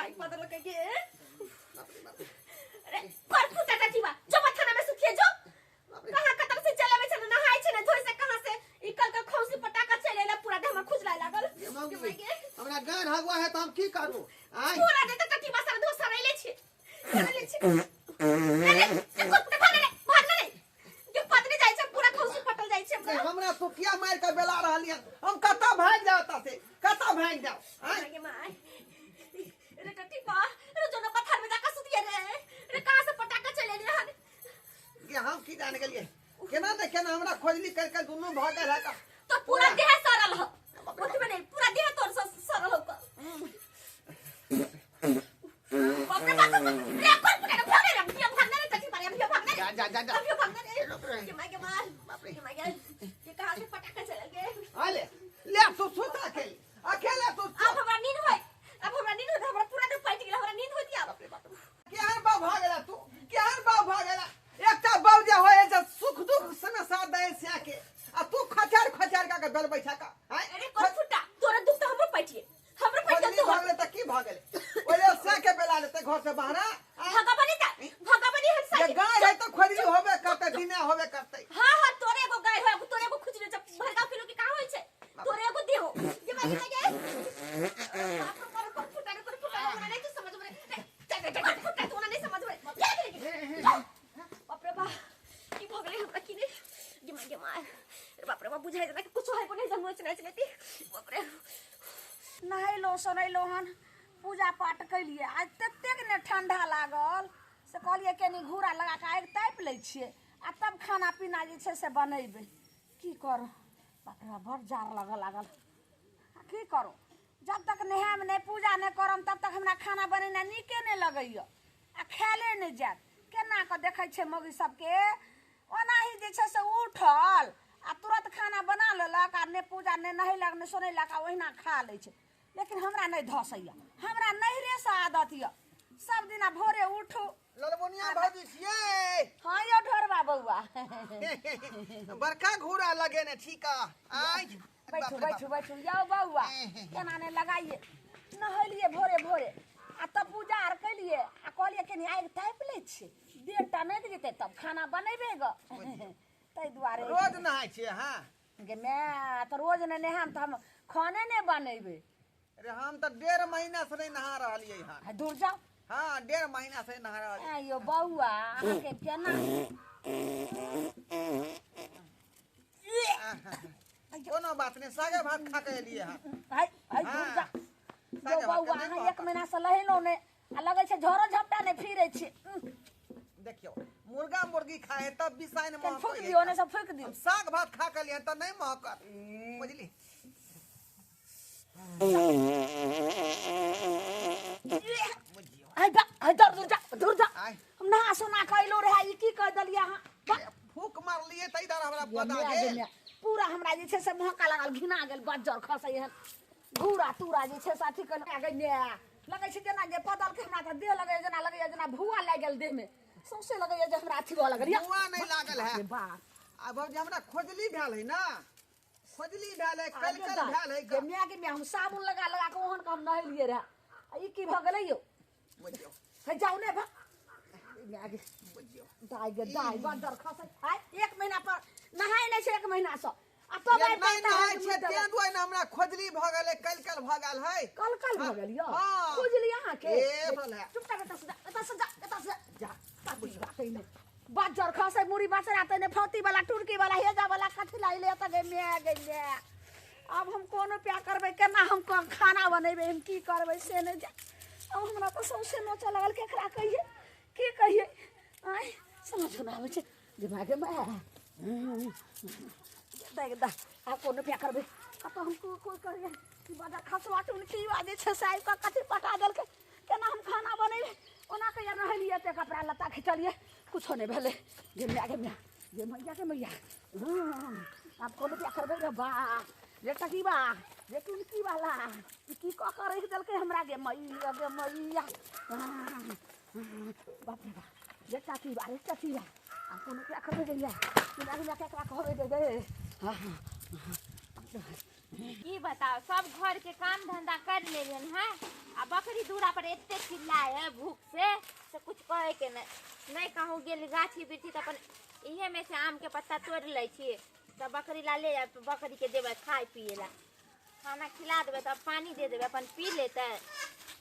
आग पदल के गे। अरे पर फुटा टटीबा जो बथाना में सुखिए जो। कहां कतर से चलावे छै, नहाय छै ने धोइ से, कहां से ई कल के खौसी पटाखा चले ला, पूरा देह में खुजला लागल। ये मौगी, हमरा गान हगवा है त हम की करू? आय पूरा दे त टटीबा सर धो सरैले छै, सरैले छै। अरे एको फुटा भाग रे, भाग रे के पतने जाय छै, पूरा खौसी फटल जाय छै। हमरा हमरा तो किया मार के बेला रहल हन? हम कतऽ भागि जाउ एतऽ से, कतऽ भागि जाउ? आय गे माय रे टटीबा रे, जो न पथर में जाके सुतिए रे। रे कहां से पटाखा चले ले हन? ये हम की जान गेलिए, केना ने केना हमरा खोजली कर के दुनू भऽ गेल है। तो पूरा देह सड़ल हो, ओतबे नहीं पूरा देह तोर सड़ल हो। बाप रे बाप रे, कोन पुटे रे, भाग रे अभियो, भाग रे टटी मारे, अभियो भाग रे। जा जा जा जा। अभियो भाग रे। बाप रे। के माय के मार। बाप रे। के माय के, ये कहां से पटाखा चल गए? आले ले, तू सुत अकेले अकेले तू। अब हमरा नींद होय, अब हमरा नींद होय, हमरा पूरा देह पलट गेल, हमरा नींद होती अब। बाप रे बाप, केहन बाऊ भऽ गेला तू, केहन बाऊ भऽ गेला? एकटा बाऊ जे होय जे सुख दुख समय साथ दै से के, आ तू खचार खचार के बेल बैठा का। आय अरे कोन फुटा, तोरा दुख तो हमरो पटिए, हमरो पट खोजली तो भऽ गेलै त की भऽ गेलै? ओहि से के बेला लेतै घर से बाहर? भगा बनी त भगा बनी हम जे साथे गाय है त खोजली होबे करतै, दिने होबे करतै। हाँ हाँ, तोरे एगो गाय हो, तोरे एगो खुजली जब भरगाव के लोग के कहाँ होय छै, तोरे एगो देहो ये माय के बाप रे बाप, कोन फुटा रे, कोन फुटा रे, हमरा नहीं तू समझ में रे, चल चल कोन फुटा, तोरा नहीं समझ में। बाप रे बाप, की भऽ गेलै हमरा की नहीं? गे माय गे माय रे, बाप रे बाप, बुझाइ जेना कि कुछो है को नहीं जन्म छै नहीं छै। बाप रे। नहेलहुँ सोनेलहुँ हन, पूजा पाठ केलियै। आइ ततेक ने ठण्डा लागल से कहलियै कनि घूरा लगा कऽ आगि तापि लै छियै आ तब खाना पीना जे छै से बनेबै। की करू, बाप रे बाप, बड़ जाड़ लगऽ लागल। आ की करू, जब तक नहायब नहि, पूजा नहि करब, तब तक हमरा खाना बनेनाइ नीके नहि लगैए आ खायले नहि जायत। केना कऽ देखै छियै मौगी सबके, ओनाही जे छै से उठल आ तुरत खाना बना लेलक आ नहि पूजा, नहि नहेलक, नहि सोनेलक आ ओहिना खा लै छै। लेकिन हमरा नहि धसैए, हमरा नैहरेसँ आदत यऽ, सब दिना भोरे उठू। ललमुनिया भौजी छियै? हाँ यौ ढोरबा बौआ। बड़का घूरा लगेने छी का आइ? बैठू बैठू बैठू यौ बौआ। केना ने लगाइए, नहेलिए भोरे भोरे आ तब पूजा आर केलिए आ कहलिए कनि आगि तापि लै छियै, देह टनकि जेतै तब खाना बनेबै ग, ताहि दुआरे। रोज नहाय छियै अहाँ? गे माय, तऽ रोज नहि नहायब तऽ हम खाने नहि बनेबै। अरे हम तऽ 1.5 महीना से नहीं नहा रहलियै हन। आ दूर जाउ। हाँ, 1.5 महीना से नहा रहलियै। ऐं यौ बौआ, अहाँके केना कोनो बात नहीं, सागे भात खा के एलियै हन। हाय हाय, दूर जा। सागे यौ भात बौआ, के नहि अहाँ एक कहब। महीना से नहेलहुँ नहि आ लगै छै झोरो झपटा नहि फिरै छी। देखियौ, मुर्गा मुर्गी खाए है तब बिसाइन कनि महकै फूकि है। दियौ ने सब, फूकि दियौ। हम साग भात खा के लिए तऽ नहीं महकत, बुझली? बुझियौ। हाय बा, हाय, दूर दूर जा, दूर जा। आय। हम नहा सोना के अयलहुँ रहए, ई की कहि देलियै अहाँ? बा। फूक मारलियै तऽ इधर हमरा ये पता माय गे गेल। माय, पूरा हमरा जे छै से महका लागल, घिना गेल, बज्जर खसै एहन घूरा तूरा जे छै से अथी कऽ गे माय, लगै छै जेना जे पदल के हमरा तऽ देह लगैया जेना, लगैया जेना भुआ लागि गेल देह में, सौंसे लगैया जे हमरा अथी हुअ लगल। भुआ नहि लागल है। बाप रे बाप। आ बाबूजी, हमरा खोजली भेल है ना, खोजली भेल है, कल आगे कल दाइ, भेल है। गे माय गे माय, हम साबुन लगा लगा के ओहन के हम नहेलियै रहए आ ई की भऽ गेलै यौ? बुझियौ। हे जाउ ने भा माय गे। बुझियौ। दाइ गे दाइ, बड्ड खसै। आइ एक महीना पर नहाय नहि छै, एक महीना सँ आ तब ये आइ नहि पता नहाय है छियै तें दुआरे ने हमरा खोजली भऽ गेलै, कल कल भऽ गेल है। कल कल भऽ गेल यौ? हाँ। खुजली अहाँके? ए, भल है। चुप कर, एतऽ से जा, एतऽ से जा, एतऽ से जा। कथी बात है ने? बज्जर खसै मुड़ी बचरा तैने फौती वाला टुरकी वाला हेजा वाला कथी ला अइलै एतऽ? गे माय गे माय, आब हम कोन उपाय करबै? केना हम खाना बनेबै, हम की करबै से नहि जा। आब हमरा तऽ सौंसे नोचऽ लागल, केकरा कहियै, की कहियै? आँय, समझ नहि आबै छै। गे माय गे माय, दाइ गे दाइ, आब कोन उपाय करबै? कतऽ हम कोइ करियै कि बड़ा खसुआ टुनकी जे छै से आबि कऽ कथी पटा देलकै? केना हम खाना बनेबै? ओना कहिया नहेलियै, एते कपड़ा लत्ता खिचलियै, कुछो नहि भेलै। गे माय गे माय गे मैया गे मैया, आब कोन उपाय करबै रे बा? रे टकीबा रे टुनकी वाला, ई की कऽ कऽ राखि देलकै हमरा? गे मैया गे मैया, बाप रे बाप, रे टकीबा रे टकीबा, आब कोन उपाय करबै गे? मैया गे मैया, केकरा कहबै गे? गे की ई बताओ सब घर के काम धंधा कर लेलियन है आ बकरी दूरा पर एते चिल्लाए है भूख से कुछ कहे के नहीं नहीं कहूँ गेल गाछी बिरछी तऽ अपन इहे में से आम के पत्ता तोड़ लै छी तऽ बकरी ला ले जाब बकरी के देबै खाय पिए ला खाना खिला देबै तब पानी दे देबै अपन पी लेतै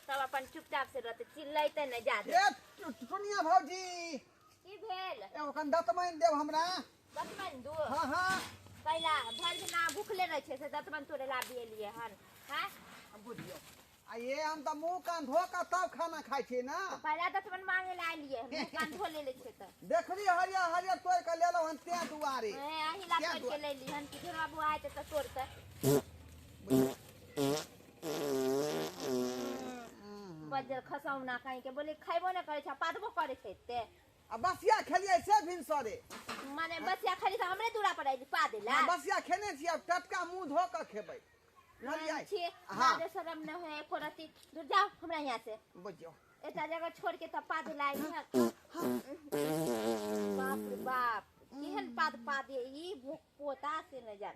तब अपन चुपचाप से रहतै चिल्लैतै नहीं जादे। ए टुनिया भौजी की भेल? एगो कन दतमनि देब हमरा। दतमनि दू? हाँ हाँ। कैला भरि दिना भूखले रहै छै से दतमनि तोड़े ला आबि एलियै हन। हाँ बुझियौ आ ये हम तऽ मुँह कान धो कऽ तब खाना खाइ छियै ना। पहिला दतमनि मांगे ला एलियै मुँह कान धो लेले छियै तऽ देखली हरियर हरियर तोड़ि कऽ लेलहुँ हन तें दुआरे। अही ला क्या तोड़ि के दुआरे? लेली हन कि ढेरवा बुआ आयतै तऽ तोड़तै। बज्जर खसौना कहीं के बोले खैबो नहि करै छै पादबो करै छै एते। आ बसिया खेलियै से भिनसरे माने बसिया खाली तऽ हमरे दूरा पर आइली पा देला। आ बसिया खेने छी आब टटका मुँह धो कऽ खेबै। बुझलियै? छियै हाँ। लाजो शरम नहि होय एको रत्ती। दूर जाओ हमरा यहाँ से। बुझियौ एकटा जगह छोड़ के तब पा देला आइली हन। बाप रे बाप केहन पाद पाद ई भूख पोता से नहि जान।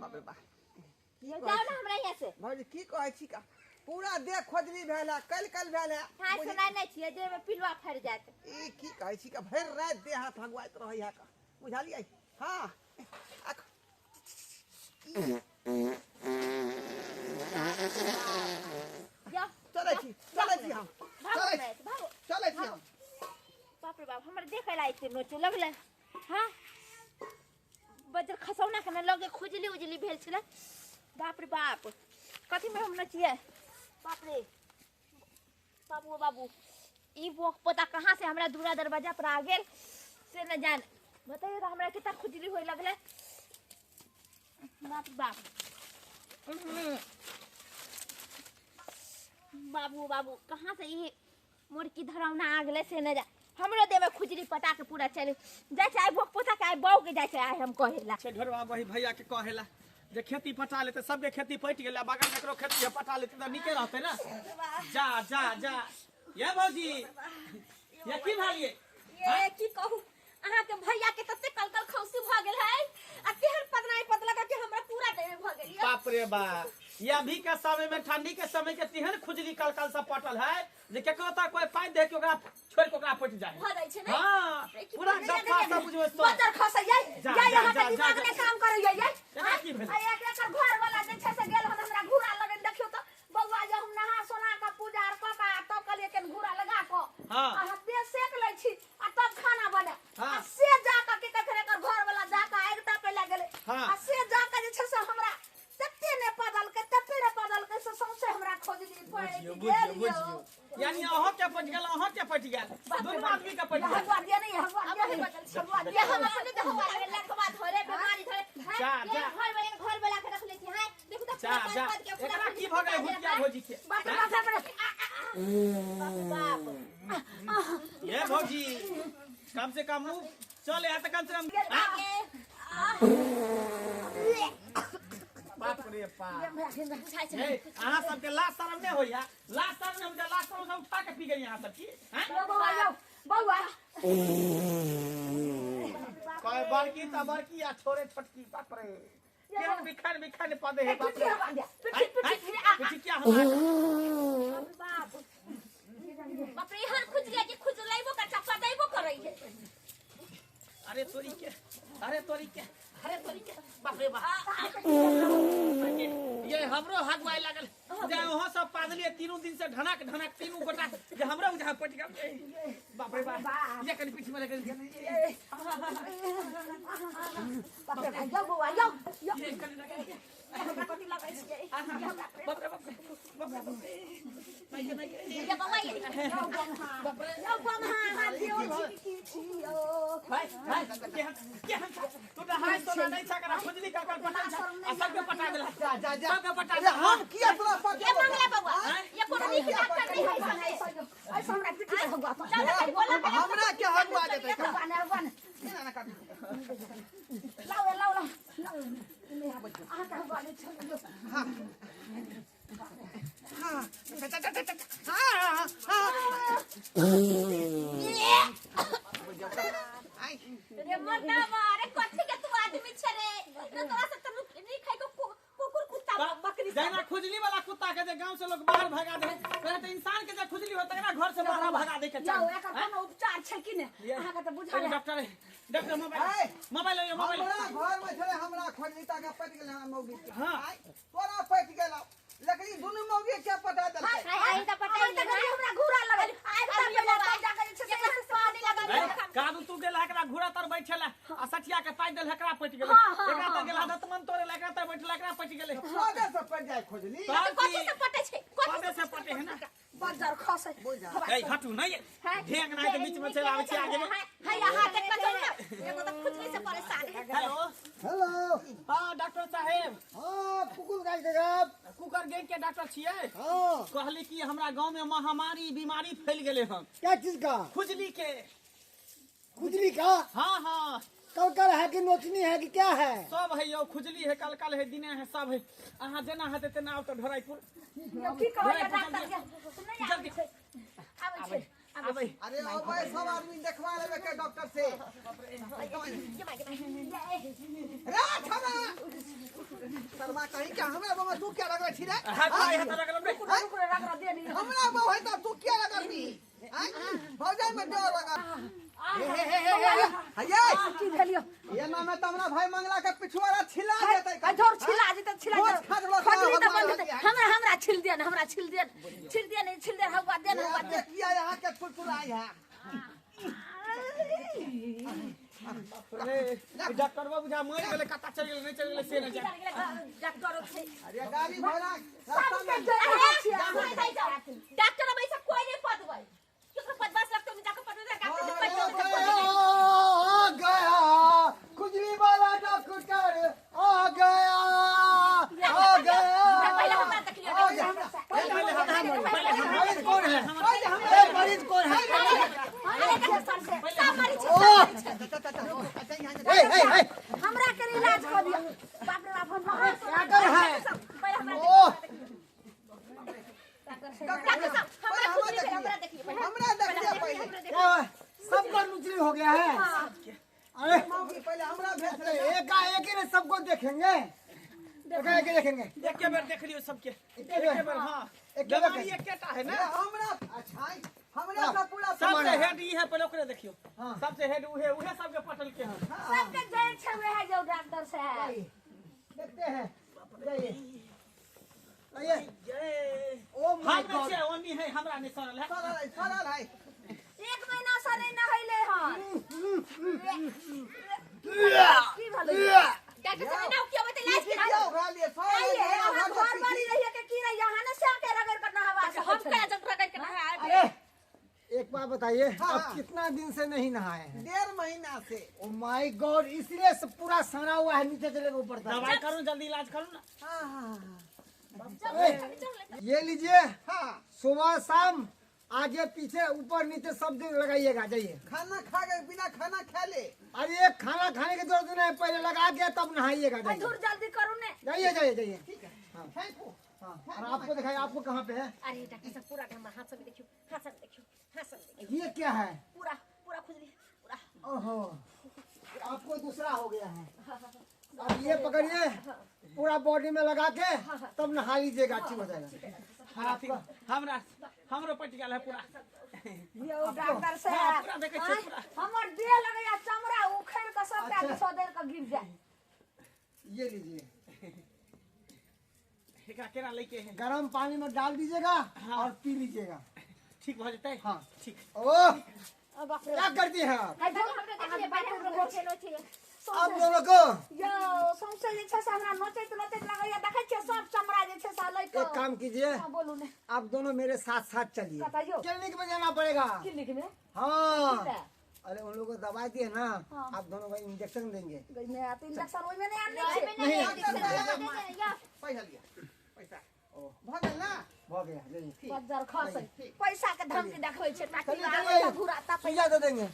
बाप रे बाप की जाओ कहै ना छी? हमरा यहाँ से। भौजी की कहै छी का पूरा देह खोजली भेल है कल कल भेल है। हाथ सुनाइ नहि छियै देह में पिलुआ फड़ि जायत। ई की कहै छी का भरि राति देह हाथ हगुआइत रहै है का बुझलियै? हाँ जाओ चलै छी चलै छी हम भागो चलै हमरा छी से, भागो चलै छी हम। बाप रे बाप हमर देखै ला एते नोचे लगलै। हाँ बज्जर खसौना के ने लगे खुजली उजली भेल छलै। बाप रे बाप कथी में हम नचियै? बाप रे बाबू बाबू ई बोक पोता कहाँ से हमरा दूरा दरवाजा पर आ गेल से न जान। बताइए तो हमरा कितना खुजली होए लगलै। बाप रे बाप बाबू बाबू कहाँ से ई मुर्गी धरौना आ गेलै से न जान। हमरो देह में खुजली पटा के पूरा चले जाइ छै। आइ भोग पोता के आइ बहू के जाइ छै आइ हम कहेला। छै ढोरवा वही भैया के कहेला जे खेती पटा लेते सबके खेती पटि गेलै बगल में एकरो खेती पटा लेते तऽ नीके रहतै ना। जा जा जा ये भौजी ये की भेलियै? ये की कहू अहाँ के भैया के तते कलकल खौसी भ गेल है आ केहन पदनाई पतला के हमरा पूरा देह में भ गेल। बाप रे बाप ये अभी के समय में ठंडी के समय के तेहन खुजली कलकल सब पटल है जे केकरो तक कोई पानि दे के ओकरा छोड़ के ओकरा पटि जाए। भ जाइ छै ने? हाँ पूरा गप्पा सब बुझबै सब। बज्जर खसैयै जा, ये जा, अहाँ के जा, दिमाग जा, नहि जा। काम करैयै ये। एकरा की भेलै? आ एक एकर घर वाला जे छै से गेल हन हमरा घूरा लगन देखियौ तऽ बौआ जे हम नहा सोना कऽ पूजा आर कऽ कऽ तब कहलियै केन घूरा लगा कऽ हाँ। आ हम देह सेक लै छी आ तब खाना बने। हाँ। आ से जा कऽ की कहै एकर घर वाला जा कऽ आगि तापै लए गेलै। हाँ। आ से जा कऽ जे छै से हमरा तते ने पदलकै तते ने पदलकै से सौंसे हमरा खोजली पड़ि बुझियौ गेल बुझियौ यौ। बुझियौ यानी अहाँ के पटि गेल अहाँ के पटि गेल दुनू आदमी के पटि गेल। हगुआ दिया नहीं हगुआ दिया नहीं हगुआ दिया ये हम अपने देह वाला लखवा धरे बीमारी धरे हैं? जा, ये जा। घर वाला के रख ले छी हैं देखू तऽ जा पूरा जा पद के पूरा एकरा की भऽ गेलै भुटिया भौजी के? बाप रे बाप रे बाप ये भौजी कम से कम मुँह चल यहाँ तऽ कम से कम बाप रे बाप अहाँ सबके लाज शरम नहि होइया? लाज शरम नहि होइया? लाज शरम सब उठा के पी गेलियै अहाँ सब की? बौआ यौ बौआ कहे बड़की तऽ बड़की आ छोड़े छोटकी। बाप रे केहन बिखन बिखन पदे है बाप रे। पिठी क्या हमरा बाप बाप रे एहन खुजलिया कि खुजलाइबो कर छै पदैबो करै है। अरे तोरी के अरे तोरी के अरे तोरी के बाप रे बाप ये हमरो हगवाए लागल जे वहाँ सब पादलिए तीनू दिन से ढनक ढनक तीनू गोटा जे हमरो बुझा पटि गेल। बाप रे बाप ये कनि पीठी में लगल बाप रे यौ बौआ यौ यौ ये कनि लगल हमरा कथी लगै छियै? बाप रे बाप रे बाप रे बाप रे नहीं नहीं ये बौआ ये यौ बमहा अहाँ देओ छी की छी यौ? भाई भाई केहन केहन तू नहाय सोना नहीं छा करा खुजली कर कर पटा छा आ सबके पटा देला। जा जा जा सबके पटा अरे देला। हम किया तोरा पटेबो? ये मंगला बौआ ये कोनो नीक डॉक्टर नहीं है संगे। ऐसे हमरा पिठी पर हगुआ चल ना बोला हमरा के हगुआ देतै का? हगुआ ने हगुआ ने ना ना काटू। लाओ लाओ लाओ लाओ अहाँ के हगुआ ने छोड़ियौ। हाँ हाँ हाँ हाँ रे मर्दावा अरे कथी के तू आदमी छे रे? रे तोरा से त नहीं खाइ को कुकुर कुत्ता जहिना खुजली वाला कुत्ता के जे गांव से लोग बाहर भगा दे पहले तो इंसान के जे खुजली होत एकरा घर से बाहर भगा दे के यौ चाही। एकर कोनो उपचार छै कि ने? अहाँ के त बुझल है। डॉक्टर डॉक्टर मोबाइल मोबाइल लियो मोबाइल। हमरा घर में छले हमरा खोजली ता के पट गेल हमरा मौगी के। हां तोरा पट गेल लेकिन दुनू मौगी के पटा देलकै। हाय त पटाई त हमरा घूरा लगल आइ त पहिले जाके जे छै से पानी लगल। कादू तू गेल एकरा घूरा तर बैठेला आ सठिया के पाइ देल एकरा पटि गेलै। एकरा त गेल दतमन तोरे एकरा त बैठला एकरा पटि गेलै। पदे से पट जाय खोजली। कथि से पटे छै? पदे से पटे है ना बजर खसै। ए हटू नहीं ढेंग नहीं के बीच में चल आवे छै आगे में। हाय हाथ एक चल ना एगो त खुजली से परेशान है। हेलो हेलो हां डॉक्टर साहेब। हां कुकुर गाय के साहब कुकर गैंग के डॉक्टर छियै। हां कहली कि हमरा गांव में महामारी बीमारी फैल गेले हन। क्या चीज का? खुजली के। खुजली का? हाँ हाँ। कलकल है कि नोचनी है कि क्या है? सब है यो खुजली है कलकल है दिने है सब है। अहाँ जेना हेतै तेना आउ त ढोराईपुर। की कहै डॉक्टर के? नहीं जल्दी आबै छै आबै। अरे अबै सब आदमी देखवा लेबे के डॉक्टर से। रे छमा शर्मा कहीं के हमरा बाबा तू क्या रगड़ छी रे? हाथ हाथ रगड़ रे। रुक रगड़ दे नी हमरा बाबा है त तू क्या रगड़बी? भौजाई में डर लगा। हे हे हे हे हे की भेलियो? ये ना में त हमरा भाई मंगला के पिछुआरा छिला जेतै। झोर छिला जेतै छिला खजली त बंद हेतै। हमरा हमरा छिल दिया हमरा छिल दिया छिल दिया नहीं छिल दिया हवा दे हवा दे। किया यहां के छुरछुराई है? रे डॉक्टर बाबू जा मर गेलै कता चल गेलै नहीं चल गेलै से नहीं जान। डॉक्टर छै। अरे गाड़ी भरा रास्ता में डॉक्टर अब ऐसा कोई नहीं पदबै केकरो पदवास लगतो में जाके पदबै डॉक्टर से पैसा आ गया खुजली वाला डॉक्टर आ गया आ गया। पहले हमरा देख लियो। मरीज कौन है? मरीज कौन है? सब मरीज ए ए ए हमरा के इलाज कर दियो। बाप रे बाप हम क्या कर है? पहले हमरा ओ डॉक्टर साहब हमरा देखिए हमरा देखिए पहले। क्या सबका नुचली हो गया है? अरे पहले हमरा भेज एक एक ही सबको देखेंगे। एक देखेंगे एक के बेर देख लियो सबके एक बेर। हां एक बीमारी एकेटा है ना हमरा। अच्छा हमरा सब पूरा सबसे हेड ई है पहले ओकरे देखियो। सबसे हेड उहे उहे सबके पटल के है। सबके जड़ छै उहे जो डॉक्टर साहब देखते हैं। जाइए आइए। ओ my God ओनी है हमरा नहीं सरल है सरल है सरल है। एक महीना से नहीं नहैले हन। की भेलै डॉक्टर साहब ना की होते इलाज के क्या हो लिए सरल है। अहाँ घर वाली रहिए के की रहिए अहाँ ने से के रगड़ के नहवा हम के जब रगड़ के नहाए। अरे एक बात बताइए आप कितना दिन से नहीं नहाए हैं? 1.5 महीना से। ओ my God इसलिए सब पूरा सड़ा हुआ है नीचे चले ऊपर तक। दवाई करूं जल्दी इलाज करूं ना। हां हां ये लीजिए। हाँ सुबह शाम आगे पीछे ऊपर नीचे सब दिन लगाइएगा। जाइए खाना खा गए बिना खाना खा ले। अरे खाना खाने की जरूरत नहीं पहले लगा के तब नहाइएगा। धूर जल्दी करू ने। जाइए जाइए जाइए। ठीक है thank you. हाँ और आपको दिखाइए आपको कहाँ पे है? अरे डॉक्टर साहब पूरा हम हाथ से देखियो हाथ से देखियो हाथ से देखियो। ये क्या है? पूरा पूरा खुजली पूरा। ओहो आपको दूसरा हो गया है। अब ये पकड़िए पूरा बॉडी में लगा के तब नहा लीजिएगा अच्छी हो जाएगा। हमरा हमरो पट गेल है पूरा। यो डॉक्टर साहब पूरा देखै छै पूरा हमर देह लगैया चमड़ा उखड़ के सबटा सदेर के गिर जाए। ये लीजिए एकरा केना लेके है? गरम पानी में डाल दीजिएगा और पी लीजिएगा। ठीक हो जतै? हाँ ठीक। ओह क्या करती हैं आप? आप लोगों को यो सौंसे जे छै से हमरा नोचैत नोचैत लगैया देखै छियै सब चमड़ा जे छै से लइक। एक काम कीजिए बोलू ने आप दोनों मेरे साथ साथ चलिए। क्लिनिक में जाना पड़ेगा। क्लिनिक में? हाँ अरे उन लोगों को दवाई दी है ना। हाँ। आप दोनों को इंजेक्शन देंगे। इंजेक्शन ओइ में नहीं आने नहीं पैसा लिया पैसा भ गेल ना भ गया। पैसा के धमकी देखबै छै ताकि सुइया दे देंगे।